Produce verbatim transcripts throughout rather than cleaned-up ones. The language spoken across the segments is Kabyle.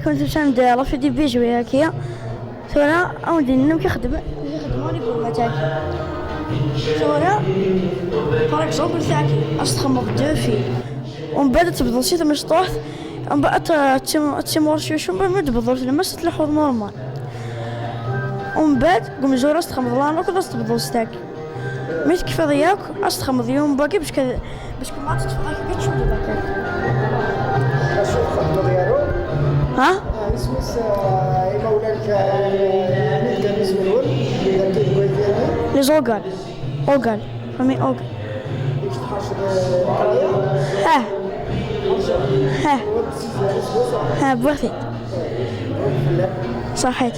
كنت مساند لافي دي بيجوي هكيا. ثورة أو دين نم كيخدم، كيخدم على يقول ما تاكي. ثورة، باغ اكزومبل تاكي، أستخدم دو في. ومن بعد تبدو سيت مشطوح، ومن بعد ت-، تيم-، تيمور شوية، شو من بعد تبدو لما ستلحوظ نورمال. ومن بعد قوم زور أستخدم ظلام، وكذا تبدو ستاكي. مي تكفيض ياك، أستخدم يوم باقي باش كذا، باش كما تتفضل كي تشوف باقي. أشوف خدمة ديالو. ها؟ آه، اسمه س-، آه، إما ولا لك، آه، مين كان اسمه الأول؟ إذا كان كويس يعني. لي زوغال. أوغال. فمي أوغال. يفتحش القراية. ها. ها. ها، بوغتي. صحيت.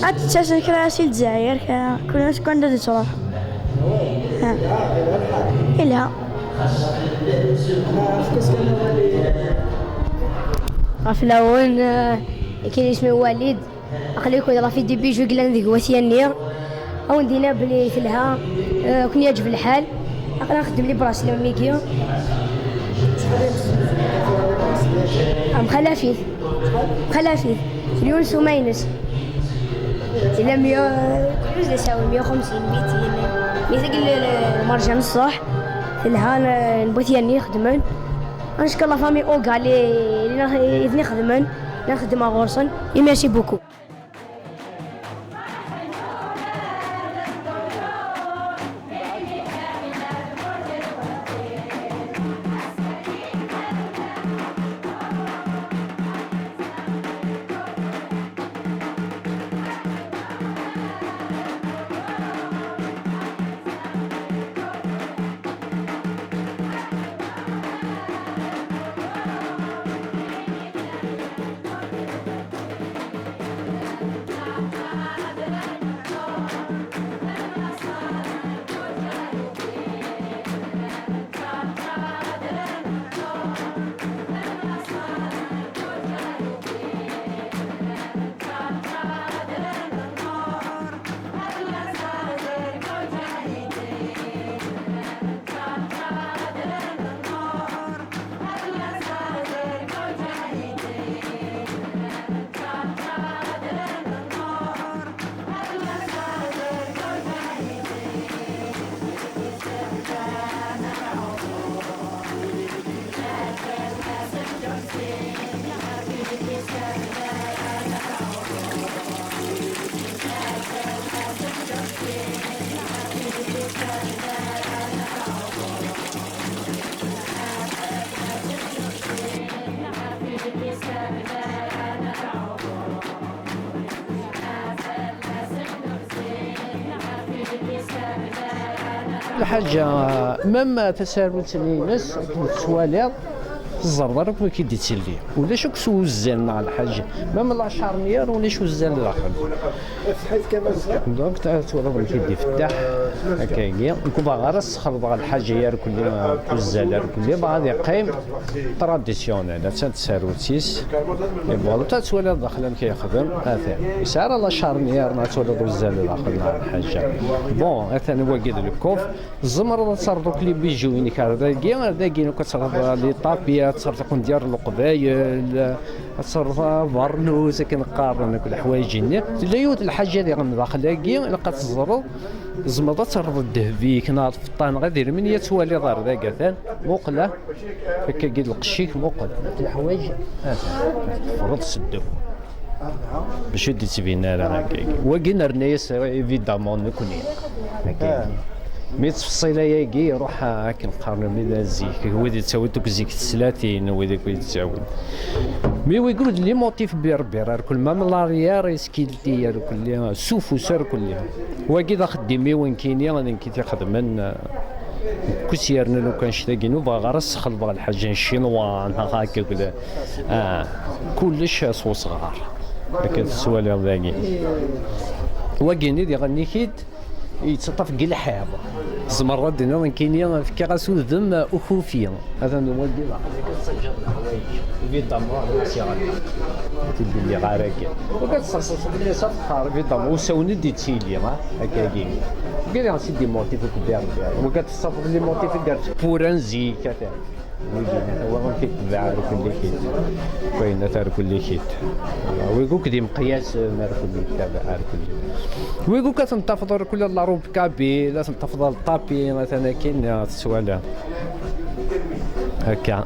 عاد تتساسن كراسي الجزائر، كا-، كل الناس كون دازت صراحة. ها. إلا. غفلاون، آه، كاين اسمه وليد. Aql-i akked Rafi Dibi juglan deg watya-nni. Ad wen-d-iniɣ belli telha, eh, ad ken-yeɛǧeb lḥal. Aql-aɣ nxeddem les bracelets-agi. Mxalafit. Mxalafit. Yiwen s umaynes. Yella mya, kullec d asawen, mya u xemsin, mitin. Mi tagi l-, l-, lmerja n ṣṣeḥ. Telha n, n watya-nni ixeddmen. Ad neckeṛ la famille Oga li, li, i ten-ixedmen. La xeddmeɣ ɣur-sen. Et merci beaucoup. Lḥaǧa, même tasarut-nni-ines, akken tettwaliḍ, teẓẓerḍ ara akk akken i d-yettili. Ulac akk s uzzal neɣ lḥaǧa. Même la charnière, ulac uzzal daxel. Donc, ta-, twalaḍ amek i d-ifettaḥ, akkagi. Nekk ur bɣiɣ ara ssexleḍeɣ lḥaǧa irkelli, uzzal irkelli, bɣiɣ ad yeqqim traditionnel, attan tsarut-is. Et voilà, ad twaliḍ daxel amek yexdem, atan. Yesɛa ara la charnière, neɣ ad twaliḍ uzzal daxel, neɣ lḥaǧa. Bon, atan wagi d lkuf. Tzemreḍ ad terreḍ akk les bijoux-inek ar dagi, ar dagi akk ad terreḍ les tapis, ad terreḍ akk n dyaṛ n Leqbayel, ad terreḍ abeṛnus, akken qqaren akk leḥwayeǧ-nni. Tella yiwet n lḥaǧa diɣen daxel-agi, ilaq ad teẓreḍ, tzemreḍ ad terreḍ ddheb-ik neɣ lfeṭṭa neɣ idrimen, ad twaliḍ ar dagi atan, muqel, ah, akkagi d lqecc-ik, muqel. Leḥwayeǧ, ah, teffreḍ s ddaw. Bac ur d-ittbin ara akkagi. Wagi nerna-yas évidemment nekni. Akkagi. Mi ttfeṣṣil ayagi iruḥ, akken qqaren mi d zik, wid yettawin akk zik teslatin, wid akk yettawin. Mi wigi ur d les motifs berbères, ar kul ma m l'arrière, iskilti, ar kulli, s ufus, ar kulli. Wagi d axeddim-iw nekkini, d nekk i t-ixedmen. Kus yerna lukan cctagi, ur bɣiɣ ara ssexleḍeɣ lḥaǧa n ccinwa, neɣ akka kul-, ah, kullec s wesɣar. Akka tettwaliḍ dagi. Wagi-nni diɣen-ik-id yettaṭṭaf deg lḥiḍ. Tzemreḍ ad d-tiniḍ nekkini fkiɣ-as udem ukufi. Atan wagi d aqli kan ttajjaḍ leḥwayeǧ. Évidemment, ad as-iɣelli. Ur t-id-lliɣ ara akken. Ur tettṣaṣṣaṣ fell-as afexxar, évidemment, usawen i d-ittili, ha? Akkagi. Wagi d si des motifs n Berber. Ur tettṣaṣṣaṣ les motifs gar tewwura n zik, atan. Wigi, wa amek i tebɛa ar kulli kit. Wayna tar kulli kit. Wigi akk d imeqyasen ar kulli kit, ar kulli. Wigi akk ad ten-tafeḍ ar kulli la robe kabyle, ad ten-tafeḍ al tapi, atan akin, ad tettwala. Akka.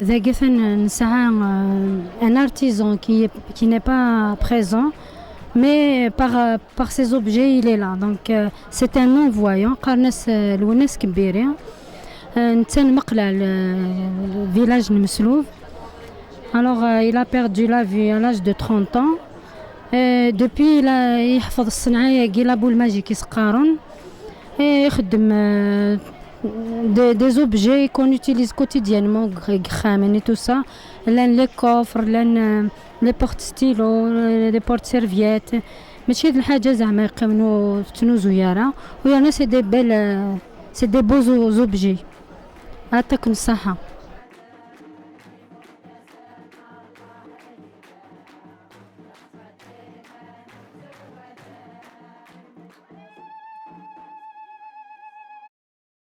Dagi atan nesɛa, euh, un artisan qui est, qui n'est pas présent, mais par, euh, par ses objets, il est là. Donc, euh, c'est un non-voyant, qqaren-as, euh, Lwennas Kbiri. Euh, netta n Meqlal, euh, village n Meslub. Alors, euh, il a perdu la vue à l'âge de trente ans. Euh, depuis, il a, yeḥfeḍ ṣṣenɛa-agi, la boule magique i s-qqaren. Et ixeddem, euh, des, des objets qu'on utilise quotidiennement, deg ixxamen et tout ça. Llan les coffres, llan, euh, les porte-stylos, euh, les porte-serviettes. Mačči d lḥaǧa zeɛma yeqqimen ur tettnuzu ara. U yerna c'est des belles, euh, c'est des beaux o-, objets. Ɛṭiken ṣṣeḥḥa.